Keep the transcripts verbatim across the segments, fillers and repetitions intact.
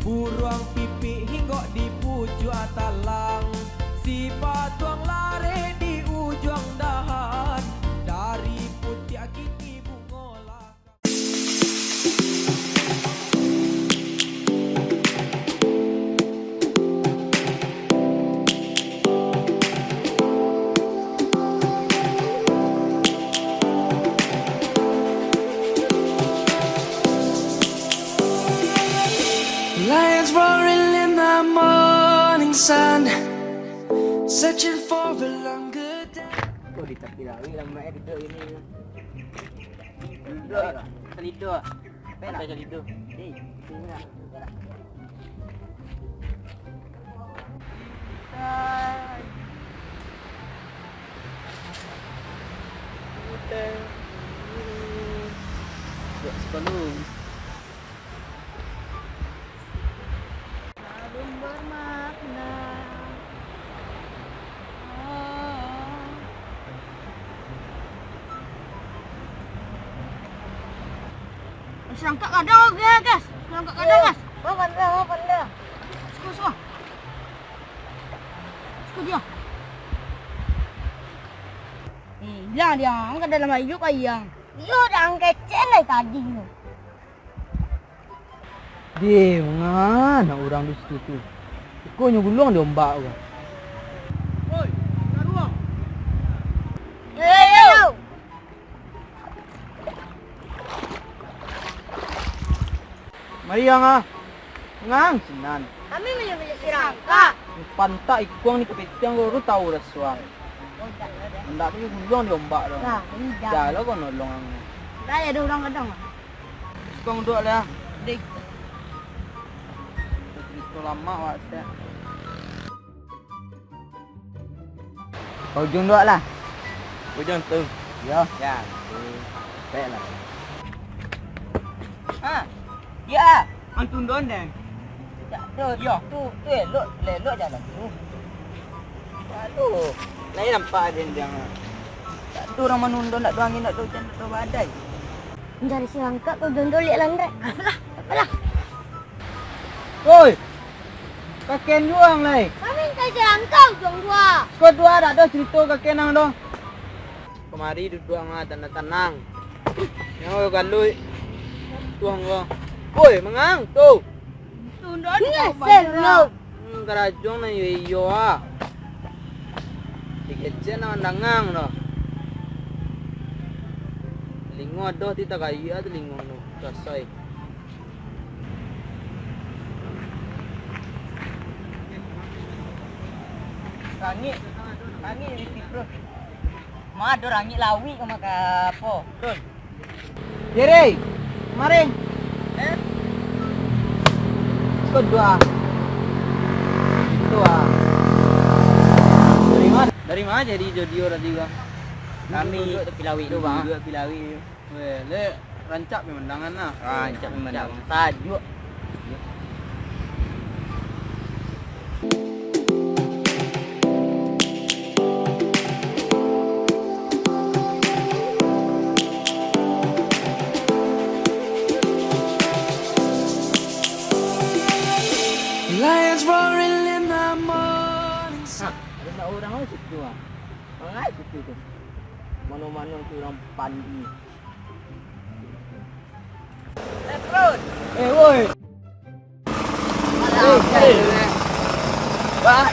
Buruang pipik hinggok di pucuak talang, si patuang lareh di ujuang dahan, dari putiak kiki bungo langka. Lions roaring in the morning sun, searching for a longer day. Oh, di tapi lawi lambat eh kita ini. Salido. Salido. Pantai Salido. Eh, itulah. Buat sepuluh. Harum bermakna. Oh. Serangkak kadang, oke, guys. Serangkak kadang, guys. Wah, panda, wah, panda. Suka, suka. Suka dia. Eh, hilang dia. Angkat dalam air, ayang. Iyo, dah angkat cen dari tadi tu. Deh, manga nak urang di situ tu. Ikonyo guluang di ombak tu. Oi, karuang. Eh, yo. Mari, ang ah. Ngang sinan. Kami minum sirangka. Pantak ikuang ni kapetiang ko, ru tahu dah suang. Ndak tu guluang di ombak tu. Nah, ini dah. Dah lo ko nolong ang. Dah ya, ada urang kadang. Suka duduak lah. Dek. Cerita lama awak cak. Ka ujuang duduak lah. Ujuang tu. Yo. Ya. Baiklah. Ha. Ya. Antun don deh. Tak ada. Yo. Tu, tu elok, elok jalan tu. Aduh. Lain nampak ada yang. Tak ada urang manundon, tak ada angin, tak ada ujan, tak ada badai. Mancari sirangkak ko gondol liak landrak. Apalah, apalah. Oi! Kaken juo ang lai. Kami mancari sirangkak ujuang dua. Siko dua dak doh carito kaken ang doh. Kamari duduak ang tanang-tanang. Jangan galuik. Tuang ko. Oi, mangang tu. Tunduk. Ngesel lo. Hmm, karajo nan iyo-iyo ah. Dikecek nan mandangang doh. Telingo adoh ti tagayuik ah telingo tu. Kasai. Rangik, rangik di situ. Ma ado rangik lawik ka maka apo? Betul. Jerry, kamarin. Eh? Kau dua. Itu ah. Dari mana? Dari mana jadi jodio tadi kau? Kami duduk tepi lawik tu, Bang. Duduk tepi lawik tu. Weh, le rancak pemandangan lah. Rancak pemandangan. Sajuk. Lions roaring in the morning sun. Nah, ada nak orang apa situ ah? Mangai situ tu. Mano-mano tu urang pandi. Eh, woi. Eh, eh. Bah.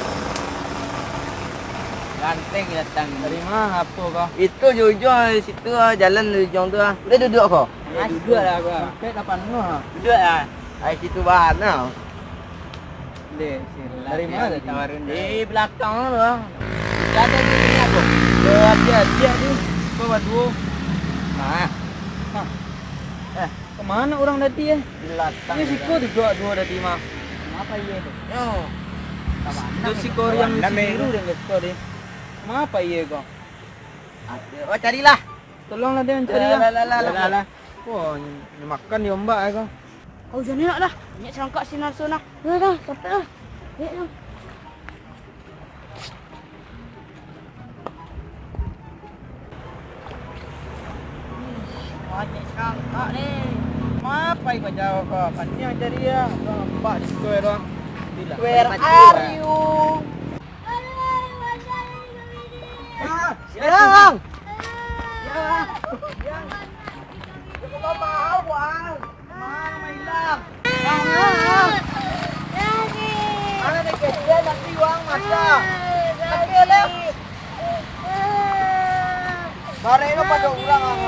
Ganteng datang. Dari mana apo kau? Itu di ujuang situ ah, jalan di ujuang tu ah. Udah duduk kau? Eh, duduk lah kau. Sampai kapan kau? Duduk lah. Ai situ bana. Deh, dari mana tadi? Di belakang tu, Bang. Kita ada di sini apa? Yo, ada, ada tu. Kau berdua. Nah. Hah. Eh, kemana orang tadi eh? Di belakang. Ini siko tu dua, dua tadi mah. Kenapa iya tu? Yo. Itu siko yang biru dan siko deh. Kenapa iya kau? Oh, carilah. Tolonglah dia cari lah. Lah, lah, lah, lah. Wah, ni makan di ombak eh kau. Kau jangan nak lah. Banyak serangkak sinar sana. Dah, dah, capek lah. Banyak lah. Banyak serangkak ni. Mapai bajawab ko, kan yang cari ya. Nampak di situ ya, Bang. Where are you? Ah, Yang! Yang! Yang! Cukup lama, Bang. Mana hilang? Bang, Bang. Mana ni kecil nanti uang masa? Sakit, Bang. Barek lo pada urang, Bang.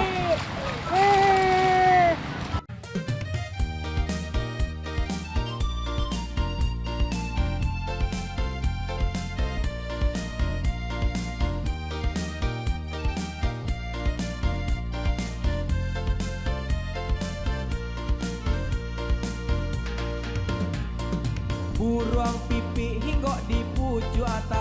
Buruang pipik hinggok di pucuak atap.